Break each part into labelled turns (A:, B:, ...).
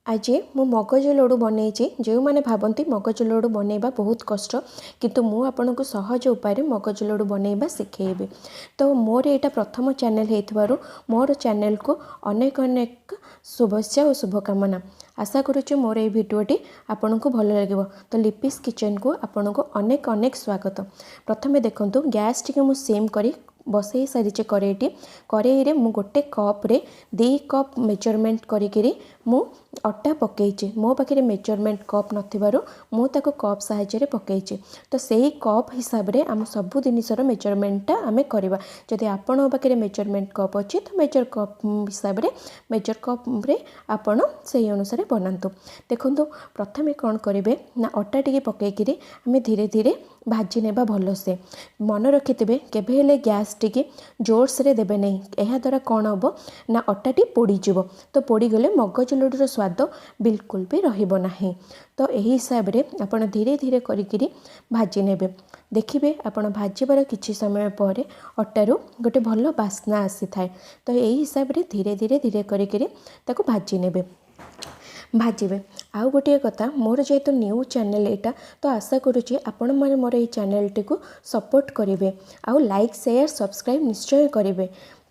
A: ଆଜି ମୁଁ ମଗଜ ଲଡ଼ୁ ବନେଇଛି। ଯେଉଁମାନେ ଭାବନ୍ତି ମଗଜ ଲଡ଼ୁ ବନେଇବା ବହୁତ କଷ୍ଟ, କିନ୍ତୁ ମୁଁ ଆପଣଙ୍କୁ ସହଜ ଉପାୟରେ ମଗଜ ଲଡ଼ୁ ବନେଇବା ଶିଖେଇବି। ତ ମୋର ଏଇଟା ପ୍ରଥମ ଚ୍ୟାନେଲ୍ ହେଇଥିବାରୁ ମୋର ଚ୍ୟାନେଲ୍କୁ ଅନେକ ଅନେକ ଶୁଭେଚ୍ଛା ଓ ଶୁଭକାମନା। ଆଶା କରୁଛି ମୋର ଏଇ ଭିଡ଼ିଓଟି ଆପଣଙ୍କୁ ଭଲ ଲାଗିବ। ତ ଲିପିସ୍ କିଚେନ୍କୁ ଆପଣଙ୍କୁ ଅନେକ ଅନେକ ସ୍ୱାଗତ। ପ୍ରଥମେ ଦେଖନ୍ତୁ, ଗ୍ୟାସ୍ ଟିକେ ମୁଁ ସିମ୍ କରି ବସେଇ ସାରିଛି କରେଇଟି। କରେଇରେ ମୁଁ ଗୋଟେ କପ୍ରେ 2 କପ୍ ମେଜରମେଣ୍ଟ କରିକିରି ମୁଁ ଅଟା ପକେଇଛି। ମୋ ପାଖରେ ମେଜରମେଣ୍ଟ କପ୍ ନଥିବାରୁ ମୁଁ ତାକୁ କପ୍ ସାହାଯ୍ୟରେ ପକେଇଛି। ତ ସେଇ କପ୍ ହିସାବରେ ଆମ ସବୁ ଜିନିଷର ମେଜରମେଣ୍ଟଟା ଆମେ କରିବା। ଯଦି ଆପଣଙ୍କ ପାଖରେ ମେଜରମେଣ୍ଟ କପ୍ ଅଛି, ତ ମେଜର କପ୍ ହିସାବରେ, ମେଜର କପ୍ରେ ଆପଣ ସେଇ ଅନୁସାରେ ବନାନ୍ତୁ। ଦେଖନ୍ତୁ, ପ୍ରଥମେ କ'ଣ କରିବେ ନା, ଅଟା ଟିକେ ପକେଇକିରି ଆମେ ଧୀରେ ଧୀରେ ଭାଜି ନେବା ଭଲସେ। ମନେ ରଖିଥିବେ, କେବେ ହେଲେ ଗ୍ୟାସ୍ ଟିକେ ଜୋରସରେ ଦେବେ ନାହିଁ। ଏହାଦ୍ୱାରା କ'ଣ ହେବ ନା, ଅଟାଟି ପୋଡ଼ିଯିବ। ତ ପୋଡ଼ିଗଲେ ମଗଜ ଲଡ଼ୁର ସ୍ୱାଦ ବିଲକୁଲ ବି ରହିବ ନାହିଁ। ତ ଏହି ହିସାବରେ ଆପଣ ଧୀରେ ଧୀରେ କରିକିରି ଭାଜି ନେବେ। ଦେଖିବେ, ଆପଣ ଭାଜିବାର କିଛି ସମୟ ପରେ ଅଟାରୁ ଗୋଟେ ଭଲ ବାସ୍ନା ଆସିଥାଏ। ତ ଏହି ହିସାବରେ ଧୀରେ ଧୀରେ ଧୀରେ କରିକିରି ତାକୁ ଭାଜି ନେବେ, ଭାଜିବେ। ଆଉ ଗୋଟିଏ କଥା, ମୋର ଯେହେତୁ ନ୍ୟୁ ଚ୍ୟାନେଲ୍ ଏଇଟା, ତ ଆଶା କରୁଛି ଆପଣମାନେ ମୋର ଏଇ ଚ୍ୟାନେଲ୍ଟିକୁ ସପୋର୍ଟ କରିବେ ଆଉ ଲାଇକ୍, ସେୟାର, ସବସ୍କ୍ରାଇବ୍ ନିଶ୍ଚୟ କରିବେ।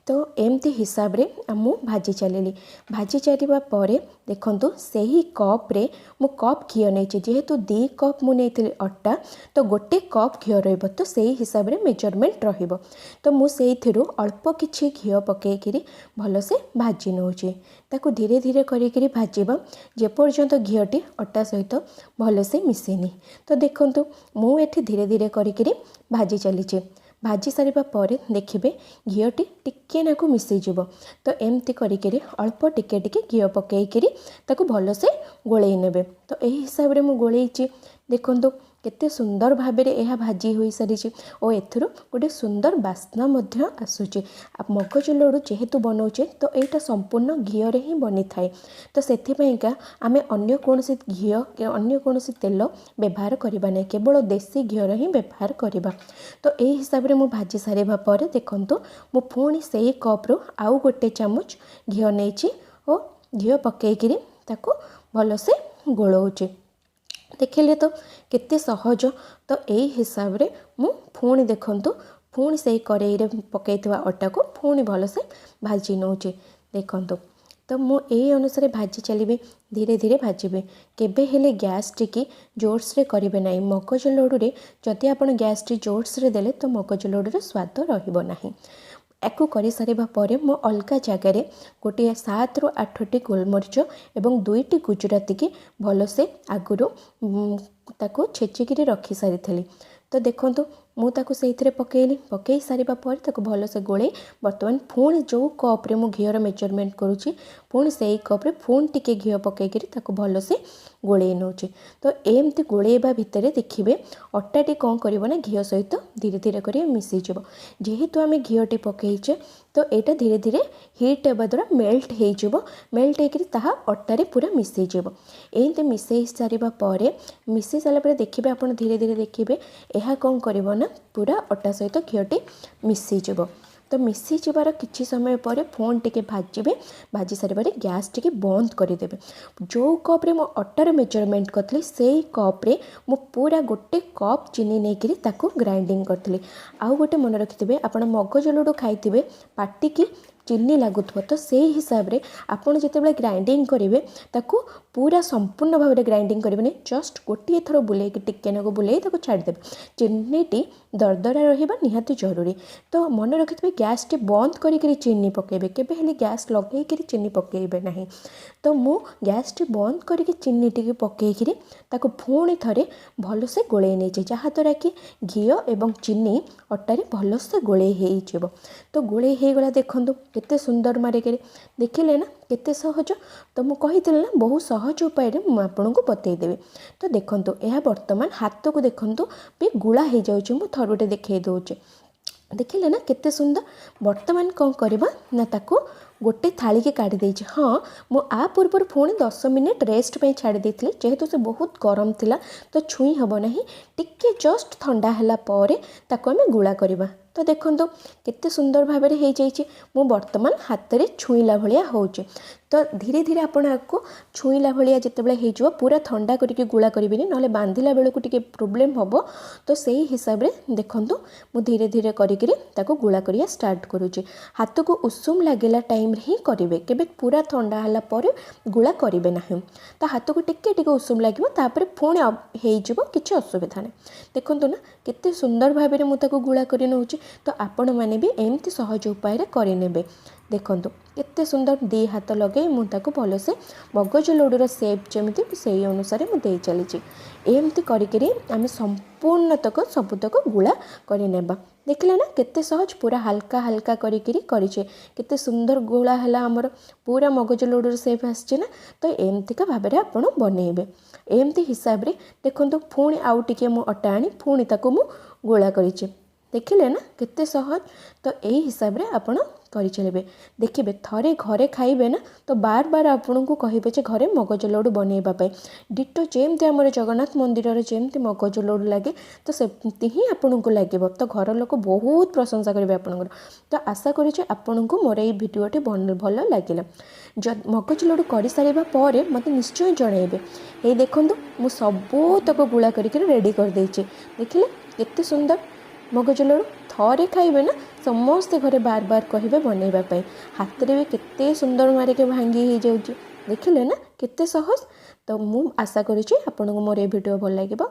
A: ତ ଏମିତି ହିସାବରେ ମୁଁ ଭାଜି ଚାଲିଲି। ଭାଜି ଚାଲିବା ପରେ ଦେଖନ୍ତୁ, ସେହି କପ୍ରେ ମୁଁ କପ୍ ଘିଅ ନେଇଛି। ଯେହେତୁ 2 କପ୍ ମୁଁ ନେଇଥିଲି ଅଟା, ତ ଗୋଟେ କପ୍ ଘିଅ ରହିବ। ତ ସେଇ ହିସାବରେ ମେଜରମେଣ୍ଟ ରହିବ। ତ ମୁଁ ସେଇଥିରୁ ଅଳ୍ପ କିଛି ଘିଅ ପକାଇକିରି ଭଲସେ ଭାଜି ନେଉଛି। ତାକୁ ଧୀରେ ଧୀରେ କରିକିରି ଭାଜିବା, ଯେପର୍ଯ୍ୟନ୍ତ ଘିଅଟି ଅଟା ସହିତ ଭଲସେ ମିଶିନି। ତ ଦେଖନ୍ତୁ, ମୁଁ ଏଠି ଧୀରେ ଧୀରେ କରିକିରି ଭାଜି ଚାଲିଛି। ଭାଜି ସାରିବା ପରେ ଦେଖିବେ, ଘିଅଟି ଟିକେ ନାକୁ ମିଶିଯିବ। ତ ଏମିତି କରିକିରି ଅଳ୍ପ ଟିକେ ଟିକେ ଘିଅ ପକାଇକିରି ତାକୁ ଭଲସେ ଗୋଳେଇ ନେବେ। ତ ଏହି ହିସାବରେ ମୁଁ ଗୋଳେଇଛି। ଦେଖନ୍ତୁ, କେତେ ସୁନ୍ଦର ଭାବରେ ଏହା ଭାଜି ହୋଇସାରିଛି ଓ ଏଥିରୁ ଗୋଟେ ସୁନ୍ଦର ବାସ୍ନା ମଧ୍ୟ ଆସୁଛି। ଆଉ ମଗଜ ଲଡ଼ୁ ଯେହେତୁ ବନାଉଛେ, ତ ଏଇଟା ସମ୍ପୂର୍ଣ୍ଣ ଘିଅରେ ହିଁ ବନିଥାଏ। ତ ସେଥିପାଇଁକା ଆମେ ଅନ୍ୟ କୌଣସି ଘିଅ କି ଅନ୍ୟ କୌଣସି ତେଲ ବ୍ୟବହାର କରିବା ନାହିଁ, କେବଳ ଦେଶୀ ଘିଅର ହିଁ ବ୍ୟବହାର କରିବା। ତ ଏହି ହିସାବରେ ମୁଁ ଭାଜି ସାରିବା ପରେ ଦେଖନ୍ତୁ, ମୁଁ ପୁଣି ସେଇ କପ୍ରୁ ଆଉ ଗୋଟେ ଚାମଚ ଘିଅ ନେଇଛି ଓ ଘିଅ ପକାଇକିରି ତାକୁ ଭଲସେ ଗୋଳଉଛି। ଦେଖିଲେ ତ କେତେ ସହଜ? ତ ଏଇ ହିସାବରେ ମୁଁ ପୁଣି, ଦେଖନ୍ତୁ, ପୁଣି ସେଇ କରେଇରେ ପକାଇଥିବା ଅଟାକୁ ପୁଣି ଭଲସେ ଭାଜି ନେଉଛି। ଦେଖନ୍ତୁ, ତ ମୁଁ ଏଇ ଅନୁସାରେ ଭାଜି ଚାଲିବି, ଧୀରେ ଧୀରେ ଭାଜିବି। କେବେ ହେଲେ ଗ୍ୟାସ୍ ଟିକି ଜୋର୍ସରେ କରିବେ ନାହିଁ। ମଗଜ ଲଡ଼ୁରେ ଯଦି ଆପଣ ଗ୍ୟାସ୍ଟି ଜୋର୍ସରେ ଦେଲେ, ତ ମଗଜ ଲଡ଼ୁର ସ୍ୱାଦ ରହିବ ନାହିଁ। ୟାକୁ କରିସାରିବା ପରେ ମୁଁ ଅଲଗା ଜାଗାରେ ଗୋଟିଏ 7ରୁ 8ଟି ଗୋଲମରିଚ ଏବଂ ଦୁଇଟି ଗୁଜୁରାତିକି ଭଲସେ ଆଗରୁ ତାକୁ ଛେଚିକିରି ରଖିସାରିଥିଲି। ତ ଦେଖନ୍ତୁ, ମୁଁ ତାକୁ ସେଇଥିରେ ପକାଇଲି। ପକାଇ ସାରିବା ପରେ ତାକୁ ଭଲସେ ଗୋଳେଇ ବର୍ତ୍ତମାନ ପୁଣି ଯେଉଁ କପ୍ରେ ମୁଁ ଘିଅର ମେଜରମେଣ୍ଟ କରୁଛି, ପୁଣି ସେଇ କପ୍ରେ ପୁଣି ଟିକେ ଘିଅ ପକାଇକିରି ତାକୁ ଭଲସେ ଗୋଳେଇ ନେଉଛି। ତ ଏମିତି ଗୋଳେଇବା ଭିତରେ ଦେଖିବେ, ଅଟାଟି କ'ଣ କରିବ ନା, ଘିଅ ସହିତ ଧୀରେ ଧୀରେ କରି ମିଶିଯିବ। ଯେହେତୁ ଆମେ ଘିଅଟି ପକାଇଛେ, ତ ଏଇଟା ଧୀରେ ଧୀରେ ହିଟ୍ ହେବା ଦ୍ୱାରା ମେଲ୍ଟ ହେଇଯିବ। ମେଲ୍ଟ ହେଇକିରି ତାହା ଅଟାରେ ପୁରା ମିଶିଯିବ। ଏମିତି ମିଶାଇ ସାରିଲା ପରେ ଦେଖିବେ, ଆପଣ ଧୀରେ ଧୀରେ ଦେଖିବେ, ଏହା କ'ଣ କରିବ ନା, ପୁରା ଅଟା ସହିତ ଘିଅଟି ମିଶିଯିବ। ତ ମିଶିଯିବାର କିଛି ସମୟ ପରେ ପୁଣି ଟିକେ ଭାଜିବେ। ଭାଜି ସାରିବା ପରେ ଗ୍ୟାସ୍ ଟିକେ ବନ୍ଦ କରିଦେବେ। ଯେଉଁ କପ୍ରେ ମୁଁ ଅଟାର ମେଜରମେଣ୍ଟ କରିଥିଲି, ସେଇ କପ୍ରେ ମୁଁ ପୁରା ଗୋଟେ କପ୍ ଚିନି ନେଇକିରି ତାକୁ ଗ୍ରାଇଣ୍ଡିଙ୍ଗ କରିଥିଲି। ଆଉ ଗୋଟେ ମନେ ରଖିଥିବେ, ଆପଣ ମଗଜ ଲଡ଼ୁ ଖାଇଥିବେ, ପାଟିକି ଚିନି ଲାଗୁଥିବ। ତ ସେଇ ହିସାବରେ ଆପଣ ଯେତେବେଳେ ଗ୍ରାଇଣ୍ଡିଙ୍ଗ କରିବେ, ତାକୁ ପୁରା ସମ୍ପୂର୍ଣ୍ଣ ଭାବରେ ଗ୍ରାଇଣ୍ଡିଙ୍ଗ କରିବେନି। ଜଷ୍ଟ ଗୋଟିଏ ଥର ବୁଲେଇକି, ଟିକେ ନାକୁ ବୁଲେଇ ତାକୁ ଛାଡ଼ିଦେବେ। ଚିନିଟି ଦରଦରା ରହିବା ନିହାତି ଜରୁରୀ। ତ ମନେ ରଖିଥିବେ, ଗ୍ୟାସ୍ଟି ବନ୍ଦ କରିକିରି ଚିନି ପକାଇବେ, କେବେ ହେଲେ ଗ୍ୟାସ୍ ଲଗେଇକିରି ଚିନି ପକାଇବେ ନାହିଁ। ତ ମୁଁ ଗ୍ୟାସ୍ଟି ବନ୍ଦ କରିକି ଚିନି ଟିକେ ପକାଇକିରି ତାକୁ ପୁଣି ଥରେ ଭଲସେ ଗୋଳେଇ ନେଇଛି, ଯାହାଦ୍ୱାରା କି ଘିଅ ଏବଂ ଚିନି ଅଟାରେ ଭଲସେ ଗୋଳେଇ ହେଇଯିବ। ତ ଗୋଳେଇ ହେଇଗଲା। ଦେଖନ୍ତୁ, କେତେ ସୁନ୍ଦର ମାରିକିରି। ଦେଖିଲେ ନା କେତେ ସହଜ? ତ ମୁଁ କହିଥିଲି ନା, ବହୁତ ସହଜ ଉପାୟରେ ମୁଁ ଆପଣଙ୍କୁ ବତେଇଦେବି। ତ ଦେଖନ୍ତୁ, ଏହା ବର୍ତ୍ତମାନ ହାତକୁ ଦେଖନ୍ତୁ ବି ଗୁଳା ହେଇଯାଉଛି। ମୁଁ ଥରୁଟେ ଦେଖେଇ ଦେଉଛି। ଦେଖିଲେ ନା କେତେ ସୁନ୍ଦର? ବର୍ତ୍ତମାନ କ'ଣ କରିବା ନା, ତାକୁ ଗୋଟେ ଥାଳିକି କାଢ଼ି ଦେଇଛି। ହଁ, ମୁଁ ଆ ପୂର୍ବରୁ ପୁଣି 10 ମିନିଟ୍ ରେଷ୍ଟ ପାଇଁ ଛାଡ଼ି ଦେଇଥିଲି। ଯେହେତୁ ସେ ବହୁତ ଗରମ ଥିଲା, ତ ଛୁଇଁ ହେବ ନାହିଁ। ଟିକେ ଜଷ୍ଟ ଥଣ୍ଡା ହେଲା ପରେ ତାକୁ ଆମେ ଗୁଳା କରିବା। ତ ଦେଖନ୍ତୁ, କେତେ ସୁନ୍ଦର ଭାବରେ ହେଇଯାଇଛି। ମୁଁ ବର୍ତ୍ତମାନ ହାତରେ ଛୁଇଁଲା ଭଳିଆ ହେଉଛି। ତ ତ ଧୀରେ ଧୀରେ ଆପଣ ଆକୁ ଛୁଇଁଲା ଭଳିଆ ଯେତେବେଳେ ହେଇଯିବ, ପୁରା ଥଣ୍ଡା କରିକି ଗୁଳା କରିବେନି, ନହେଲେ ବାନ୍ଧିଲା ବେଳକୁ ଟିକେ ପ୍ରୋବ୍ଲେମ୍ ହେବ। ତ ସେଇ ହିସାବରେ ଦେଖନ୍ତୁ, ମୁଁ ଧୀରେ ଧୀରେ କରିକିରି ତାକୁ ଗୁଳା କରିବା ଷ୍ଟାର୍ଟ କରୁଛି। ହାତକୁ ଉଷୁମ ଲାଗିଲା ଟାଇମ୍ରେ ହିଁ କରିବେ, କେବେ ପୁରା ଥଣ୍ଡା ହେଲା ପରେ ଗୁଳା କରିବେ ନାହିଁ। ତ ହାତକୁ ଟିକେ ଟିକେ ଉଷୁମ ଲାଗିବ, ତାପରେ ପୁଣି ହେଇଯିବ, କିଛି ଅସୁବିଧା ନାହିଁ। ଦେଖନ୍ତୁ ନା, କେତେ ସୁନ୍ଦର ଭାବରେ ମୁଁ ତାକୁ ଗୁଳା କରି ନେଉଛି। ତ ଆପଣମାନେ ବି ଏମିତି ସହଜ ଉପାୟରେ କରିନେବେ। ଦେଖନ୍ତୁ, କେତେ ସୁନ୍ଦର ଦୁଇ ହାତ ଲଗାଇ ମୁଁ ତାକୁ ଭଲସେ ମଗଜ ଲଡ଼ୁର ସେପ୍ ଯେମିତି, ସେଇ ଅନୁସାରେ ମୁଁ ଦେଇ ଚାଲିଛି। ଏମିତି କରିକିରି ଆମେ ସମ୍ପୂର୍ଣ୍ଣତକ ସବୁତକ ଗୁଳା କରିନେବା। ଦେଖିଲେ ନା, କେତେ ସହଜ? ପୁରା ହାଲକା ହାଲକା କରିକିରି କରିଛେ, କେତେ ସୁନ୍ଦର ଗୁଳା ହେଲା ଆମର, ପୁରା ମଗଜ ଲଡ଼ୁର ସେପ୍ ଆସିଛି ନା? ତ ଏମିତିକା ଭାବରେ ଆପଣ ବନେଇବେ। ଏମିତି ହିସାବରେ ଦେଖନ୍ତୁ, ପୁଣି ଆଉ ଟିକେ ମୁଁ ଅଟା ଆଣି ପୁଣି ତାକୁ ମୁଁ ଗୁଳା କରିଛି। ଦେଖିଲେ ନା, କେତେ ସହଜ? ତ ଏଇ ହିସାବରେ ଆପଣ କରିଚାଲିବେ। ଦେଖିବେ, ଥରେ ଘରେ ଖାଇବେ ନା, ତ ବାର ବାର ଆପଣଙ୍କୁ କହିବେ ଯେ ଘରେ ମଗଜ ଲଡ଼ୁ ବନେଇବା ପାଇଁ। ଡିଟୋ ଯେମିତି ଆମର ଜଗନ୍ନାଥ ମନ୍ଦିରରେ ଯେମିତି ମଗଜ ଲଡ଼ୁ ଲାଗେ, ତ ସେମିତି ହିଁ ଆପଣଙ୍କୁ ଲାଗିବ। ତ ଘର ଲୋକ ବହୁତ ପ୍ରଶଂସା କରିବେ ଆପଣଙ୍କର। ତ ଆଶା କରୁଛି ଆପଣଙ୍କୁ ମୋର ଏଇ ଭିଡ଼ିଓଟି ଭଲ ଲାଗିଲା। ମଗଜ ଲଡ଼ୁ କରିସାରିବା ପରେ ମୋତେ ନିଶ୍ଚୟ ଜଣାଇବେ। ଏଇ ଦେଖନ୍ତୁ, ମୁଁ ସବୁତକ ଗୁଳା କରିକି ରେଡ଼ି କରିଦେଇଛି। ଦେଖିଲେ, କେତେ ସୁନ୍ଦର ମଗଜ ଲଡ଼ୁ? ଥରେ ଖାଇବେ ନା, ସମସ୍ତେ ଘରେ ବାର ବାର କହିବେ ବନେଇବା ପାଇଁ। ହାତରେ ବି କେତେ ସୁନ୍ଦର ମାରିକି ଭାଙ୍ଗି ହେଇଯାଉଛି। ଦେଖିଲେ ନା, କେତେ ସହଜ? ତ ମୁଁ ଆଶା କରୁଛି ଆପଣଙ୍କୁ ମୋର ଏ ଭିଡ଼ିଓ ଭଲ ଲାଗିବ।